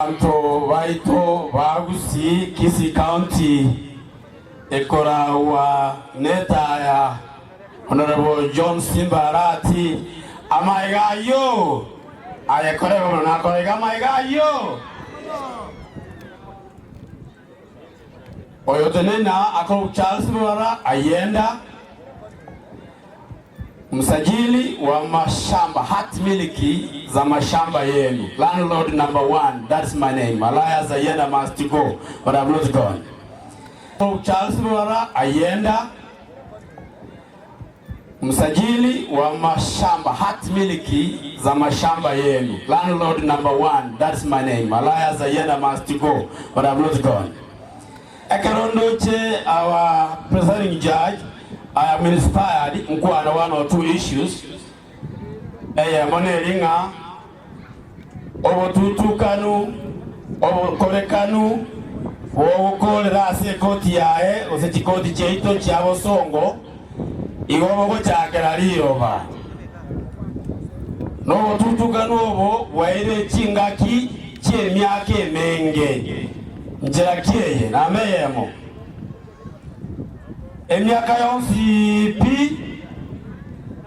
Abanto baito ba Gusii, Kisii County ekoragwa netaya Honourable John Simba Arati amaiga ayio aye koreba bono nakora iga amaiga ayio oyo tenena akorokwa Charles Rwara Ayenda Msajili wa mashamba, hati miliki za mashamba yenu, landlord number one, that's my name, Elias Ayenda must go, but I've not gone. Charles Rwara Ayenda, msajili wa mashamba, hati miliki za mashamba yenu, landlord number one, that's my name, Elias Ayenda must go, but I've not gone. Ekero ndoche our presiding judge, I am inspired nkwane one or two issues. Eyemo neri ng'a obotutukanu, obokorekanu bogokorera ase ekoti yaye gose chikoti chiaito chia bosongo igo bogochakera riroba. Nobotutukanu obo bwaire chingaki chi'emiaka emenge. Nchera ki eye namba eyemo? Emiaka yonsi pi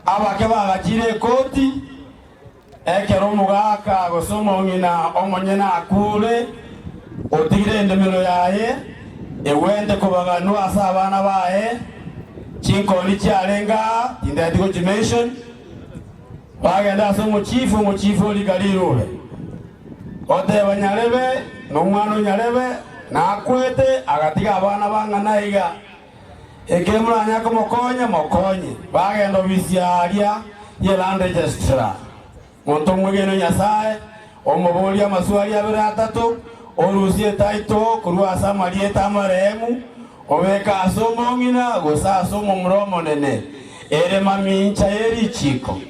abake bagachire ekoti, ekero omogaka gose omong'ina omonyene akure, otigire endemero yaye egwente kobaganwa ase abana baye, chinkoni chiarenge aa, tindeti gochimention, bagenda ase omochifu, omochifu orika rirube. Goteba nyarebe, nomwana o nyarebe, nakwete, agatiga abana bang'ana iga. Ekero moranyare komokonya, mokonye. Bagenda obisi aria ye land registrar. Monto omwegeni o Nyasae, omoborie amaswali abere atato, orusie etitle korwa ase amarieta amarehemu, obeke ase omong'ina gose ase omomura omonene, ere mamincha ye richiko.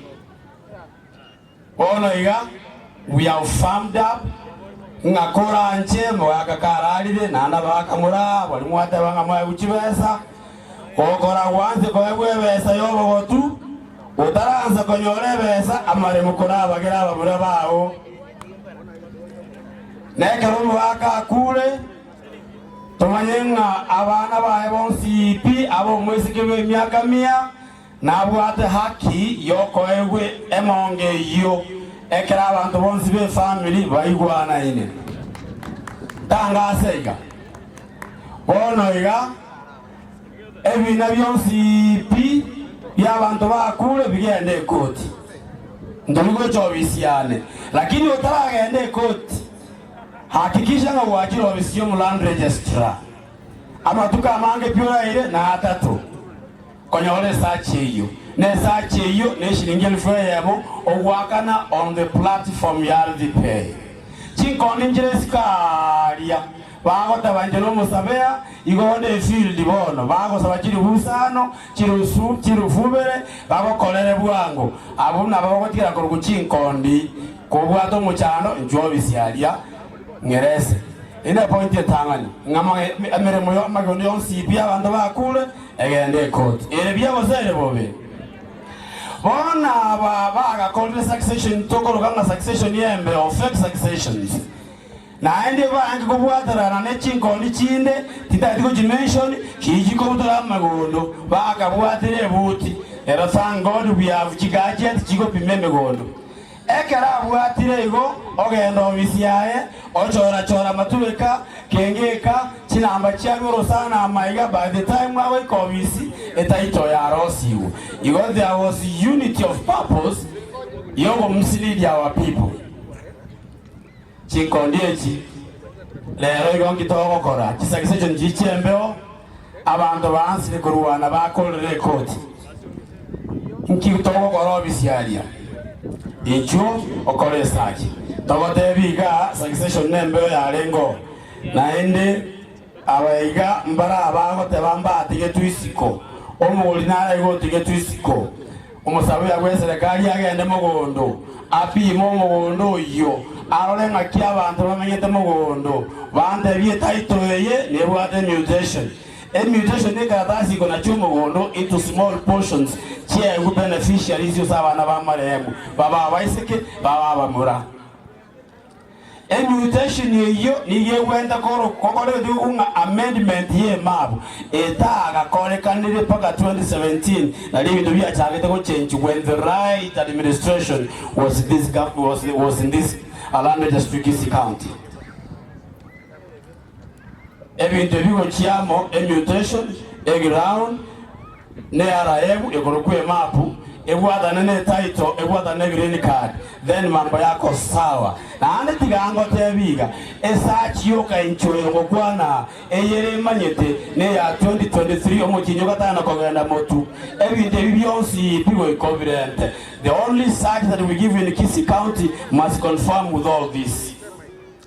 Bono iga we have firmed up ng'a koranche mogaka kararire naende abagaka moraa baria mwateba ng'a mwaegwe chibesa, gokora gwanse koegwa ebesa y'obogotu, otaransa konyora ebesa amaremo korabagere abamura bao. Na ekero omogaka akure, tomanye ng'a abana baye bonsi pi ab'omoiseke bw'emiaka mia, Nabwate haki y'okoegwa emonga eyio ekero abanto bonsi b'efamiri baigwanaine. Tanga ase iga. Bono iga, ebina bionsi pi bi'abanto bakure bigende ekoti. Ntori gocha obisi yane. Lakini otaragenda ekoti, hakikisha ng'a gwachire obisi y'omoland registrar. Amatuko amange pi oraire natato. Konyora esachi eyio, na esachi eyio neshilingi elfu eyemo ogoakana on the platform ya Ardhipay. Chinkondi nchire isiko aaria, bagoteba inche nomosabea, igo onde efield bono, bagosaba chilifu isano, chirusu, chirufu ibere, bagokorere bwango. Abwo nabo bagotigera korokwa chinkondi, kobwate omochando, inchuo obisi aria, ng'erese. Eye nepointi etang'ani, ng'a emeremo y'amagendo yonsi pi abanto bakure, Egende ekoti ere buya gose ere bobe? Bono aba bagakorire succession tokoroka ng'a succession embe or fake successions. Naende baange kobwaterana ne chinkondi chinde tintageti gochi mention chiria chikobutora amagondo bakabwatire ebuti. Ero thank God we have chigadget chigopima emegondo. Ekero abwatire igo, ogenda obisi yaye, ochora-chora amatubeka, kengeka, chinamba chiarua orosana amaiga, by the time agoika obisi, etitle yarosigwe. Igo there was unity of purpose yogomislead our people. Chinkondi echi rero igo nki togokora? Chisakiseshoni chiria chi'embeo, abanto baansire korwana bakorire ekoti. Nki togokora obisi aria? Inchuo okore esachi. Togotebia iga succession nembeo yarengeo naende aba iga mbare abagoteba mbatigetwe isiko. Omogori nare iga otigetwe isiko. Omosabuya bw'eserekari agende mogondo apime omogondo oyio arore ng'aki abanto bamenyete mogondo bantebie etitle eye nebwate mutation. Emutation nekaratasi ikonacha omogondo into small portions chiaegwe beneficiaries ase abana ba marehemu, babe abaiseke, babe abamura. Emutation eyio nigo egwenta gokora egento ng'a amendment y'emapu etagakorekanire mpaka 2017 nario ebinto biachagete gochenchwa when the right administration was this was, was in this Land Registry Kisii County. Ebinto ebi gochia amo emutation, eground, ne RM ekorokwa emapu ebwatane ne title ebwatane ne green card then mambo yako sawa. Naende tiga ngotebi iga esearch yoka inche oyo ngokwana aa eyere emanyete neya 2023 omotienyi ogatano kogenda motu ebinto ebi bionsi pi goika obirente. The only search that we give in Kisii county must confirm with all this.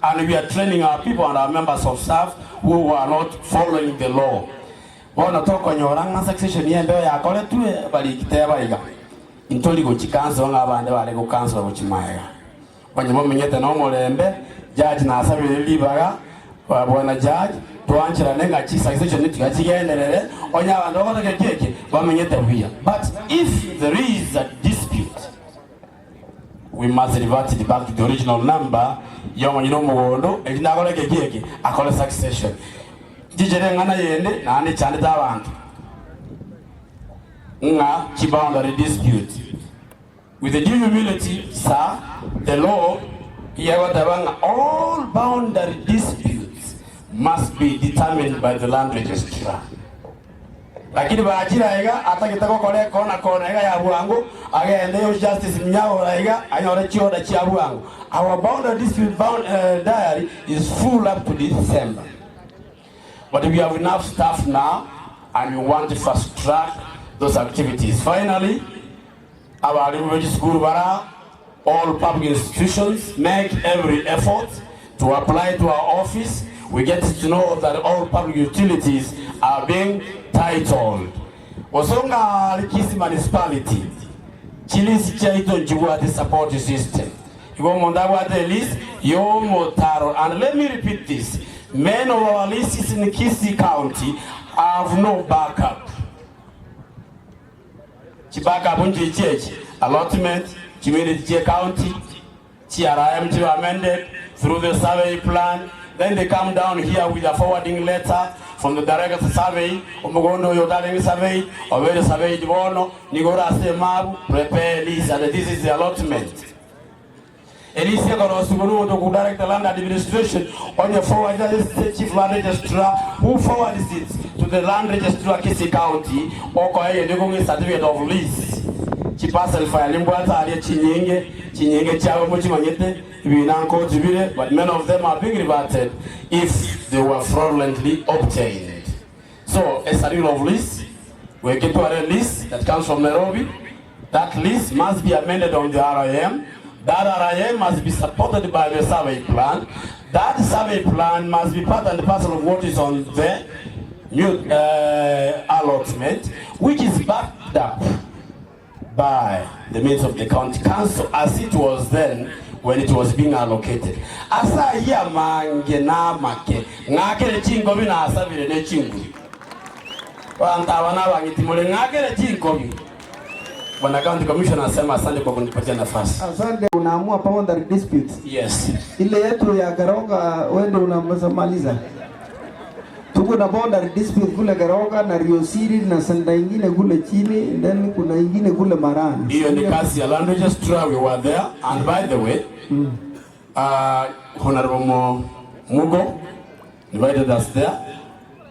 And we are training our people and our members of staff who are not following the law. Bono tokonyora ng'a succession y'embeo yakoretwe bariki teba iga, intori gochi council ng'a abande bare go council gochi maega. Onye momenyete nomorembe, judge nasabire ribaga, bwana judge, twancherane ng'a chi succession tiga chigenderere, onye abanto bagotaka eki eke, bamenyete buya. But if there is a dispute, we must revert it back to the original number y'omonyene omogondo, erinde akore eke eki, akore succession. Nchichere eng'ana yende naende echandete abanto, ng'a chiboundary dispute. With due humility, sir, the law iyegoteba ng'a all boundary disputes must be determined by the land registrar. Lakini bachire aiga atagete gokora ekona kona iga ya bwango, agende yo Justice Mnyaora iga anyore chioda chia bwango. Our boundary dispute bound, diary is full up to December. But we have enough staff now and we want to fast track those activities. Finally, abarimu be chisukuru bara all public institutions make every effort to apply to our office. We get to know that all public utilities are being titled. Gose ng'a Kisii Municipality, chilease chiaito nchibwate support system. Igo omonto abwate elease y'omotaro. And let me repeat this, many of our leases in Kisii County have no backup. Chibackup nchichi echi, allotment, chiminiti chie county, chiRM chibe amended through the survey plan, then they come down here with a forwarding letter from the director survey, omogondo oyo otarenge surveyed, obeire surveyed bono, nigo ore ase emabu, prepare lease and this is the allotment. Elisi ekorosigwa nomonto oku direct land administration onye forward ase chief land registrar who forwards it to the land registrar Kisii County okoa egento ekong'e certificate of lease. Chiparcel file nimbwate aria chinyinge, chinyinge chiabo mochimanyete, ebina nkoti bire but many of them are being reverted if they were fraudulently obtained. So a certificate of lease, goika etware lease that comes from Nairobi, that lease must be amended on the RAM, that RAM must be supported by the survey plan, that survey plan must be part and parcel of what is on the new allotment, which is backed up by the means of the county council as it was then when it was being allocated. Ase ayio amange na amake, ng'akere chinkobi nasabire ne chinguru. Abanto aba nabang'iti more, ng'akere chinkobi. Bwana County Commissioner asema asante kwa kunipatia nafasi. Asante, unaamua boundary dispute. Yes. Ile yetu ya Keroka wewe ndio unamaliza. Tuko na boundary dispute kule Keroka na Riosiri na senta ingine kule chini, then kuna ingine kule Marani. Hiyo ni kazi ya land registrar, we were there and by the way, Honorable Mugo invited us there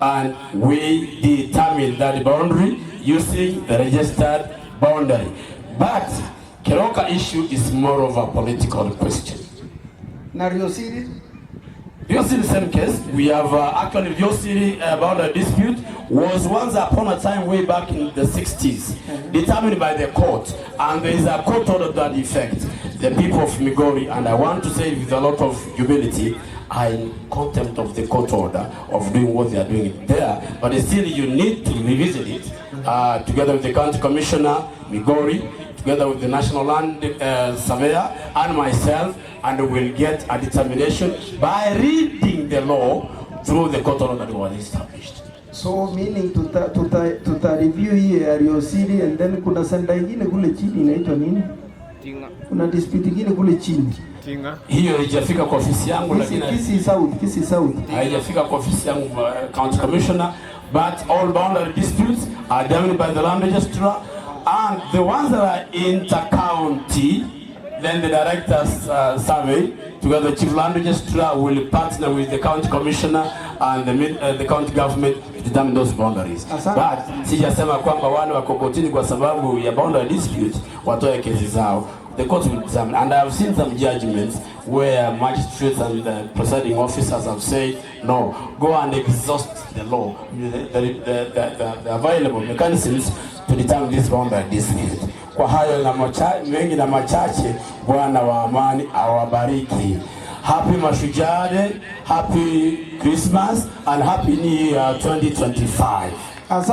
and we determined that boundary using the registered boundary. But Keroka issue is more of a political question. Na Riosiri? Riosiri, same case. We have actually Riosiri boundary dispute was once upon a time way back in the 60s, determined by the court, and there is a court order to that effect. The people of Migori, and I want to say with a lot of humility, are in contempt of the court order of doing what they are doing there, but still you need to revisit it together with the county commissioner, Migori, together with the national land surveyor and myself, and we'll get a determination by reading the law through the court order that was established. So meaning tuta review hii ya Riosiri and then kuna senta ingine kule chini inaitwa nini? Kuna dispute ingine kule chini. Tinga. Hiyo haijafika kwa ofisi yangu, Kisii, lakini Kisii South, Kisii South. haijafika kwa ofisi yangu county commissioner, but all boundary disputes are determined by the land registrar and the ones that are inter-county, then the directors survey together the chief land registrar will partner with the county commissioner and the county government to determine those boundaries. Asante. But sijasema kwamba wale wako kotini kwa sababu ya boundary dispute watoe kesi zao. The court will determine, and I have seen some judgments where magistrates and the presiding officers have said, no, go and exhaust the law, the available mechanisms to determine this boundary dispute. Kwa hayo na mengi na machache, Bwana wa amani awabariki. Happy Mashujaa Day, happy Christmas and happy New Year 2025. Asante.